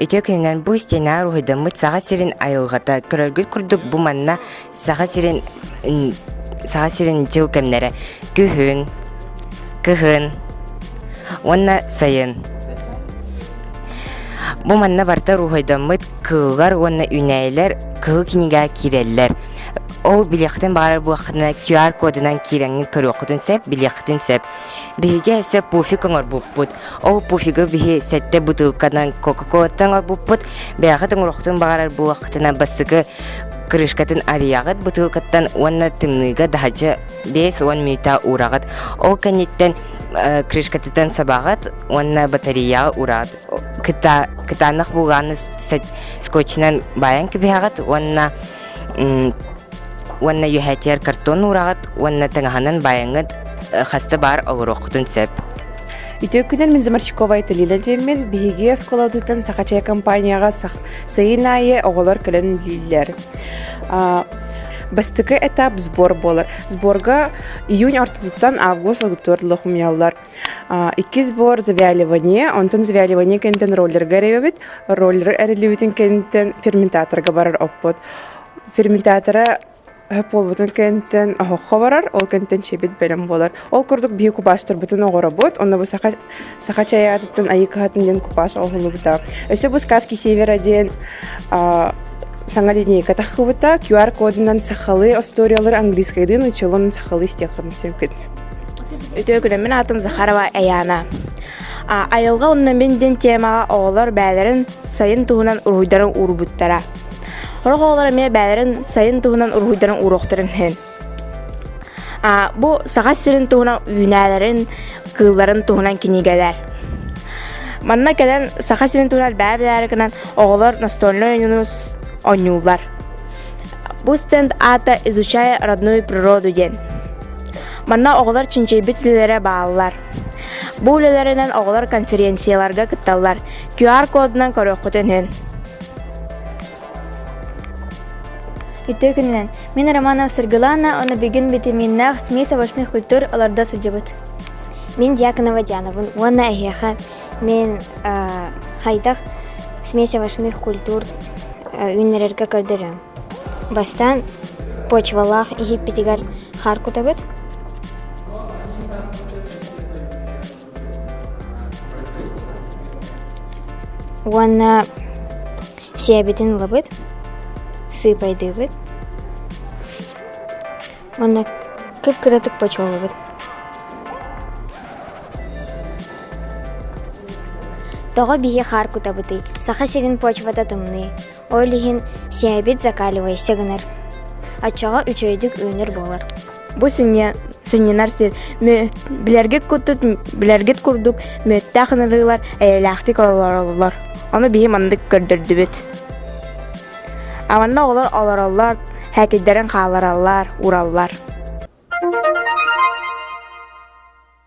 Үтүө күнүнэн бу истиэнэҕэ уруһуйдаммыт Саха сирин айылҕата көрөргүт курдук бу манна Саха сирин Саха сирин дьыл кэмнэрэ күһүн, кыһын уонна сайын. Бу манна барыта уруһуйдаммыт кыыллар уонна үүнээйилэр кыһыл кинигэҕэ киирэллэр. Ол билиэххитин баҕарар буоллаххытына QR-кодунан киирэҥҥит көрүөххүтүн сөп, билиэххитин сөп. Биһиги өссө пуфик оҥорбуппут. Ол пуфигы биһи сэттэ бутылканан Кока-Колаттан оҥорбуппут. Бэйэҕит оҥоруоххутун баҕарар буоллаххытына бастакы крышкатын арыйаҕыт бутылкаттан уонна тымныыга даһадьы 50 мүнүүтэ уураҕыт. Ол кэнниттэн крышкатыттан сабаҕыт уонна батареяҕа уураҕыт. Кыта, кытаанах булгааны скотчунан баайан кэбиһэҕит уонна уонна үөһээтигэр картон уураҕыт уонна таҥаһынан баайаҥҥыт хаста баар олоруоххутун сөп. Үтүө күнүн мин Замарчикова Айталина диэммин. Биһиги оскуолабытыттан Сахачай компанияҕа сайын аайы оҕолор кэлэн үлэлииллэр. Бастакы этап сбор буолар. Сборга июнь ортотуттан август ортотугар дылы хомуйаллар. Иккис сбор завяливание, онтон завяливание кэнниттэн роллерга эрэбэбит. Роллер эриллибитин кэнниттэн ферментаторга барар оппут. Ферментатора өп буолбутун кэнниттэн оһоххо барар, ол кэнниттэн чэйбит бэлэм буолар. Ол курдук биһи купаастарбытын оҕоробут, онно бу саха, саха чай аатыттан айыы кыһатын диэн купаас оҥоһуллубута. Өссө бу Сказки Севера диэн саҥа линейка таххыбыта, QR-кодунан сахалыы остуоруйалары английскайдыын учуолун сахалыы истиэххин сөпкүт. Үтүө күнүм, мин аатым Захарова Аяна. Айылҕа уонна мин диэн темаҕа оҕолор бэйэлэрин сайын туһунан уруһуйдарын уурбуттара. Сорох оҕолор эмиэ бэйэлэрин сайын туһунан уруһуйдарын ууруохтарын иһин. Бу Саха сирин туһунан үүнээлэрин, кыылларын туһунан кинигэлэр. Манна кэлэн Саха сирин туһунан бэйэ-бэйэлэрэ гынан оҕолор настольнай оонньууну оонньууллар. Бу стенд аата «Изучая родную природу» диэн. Манна оҕолор чинчийбит үлэлэрэ бааллар. Бу үлэлэринэн оҕолор конференцияларга кытталлар. QR-кодунан көрүөххүтүн иһин. Үтүө күнүнэн! Мин Романов Саргылана уонна бүгүн витаминнаах смесь овощных культур олордо сылдьыбыт. Мин Дьяконова Дианабын уонна эһиэхэ мин хайдах смесь овощных культур үүннэрэргэ көрдөрөм. Бастаан почвалаах иһиппитигэр хаар кутабыт. Уонна сиэбитин ылабыт, сыыпайдыыбыт уонна кып-кыратык почвалыыбыт. Тоҕо биһи хаар кутабытый? Саха сирин почвата тымныы. Ол иһин сиэбит закаливайся гынар. Оччоҕо үчүгэйдик үүнэр буолар. Бу сынньанар сир билэргит курдук, билэргит курдук мүөттээх ыҥырыылар эйэлээхтик олороллор. Ону биһи маннык көрдөрдүбүт. А манна оҕолор олороллор, һээкэйдэрин хааллараллар, уураллар.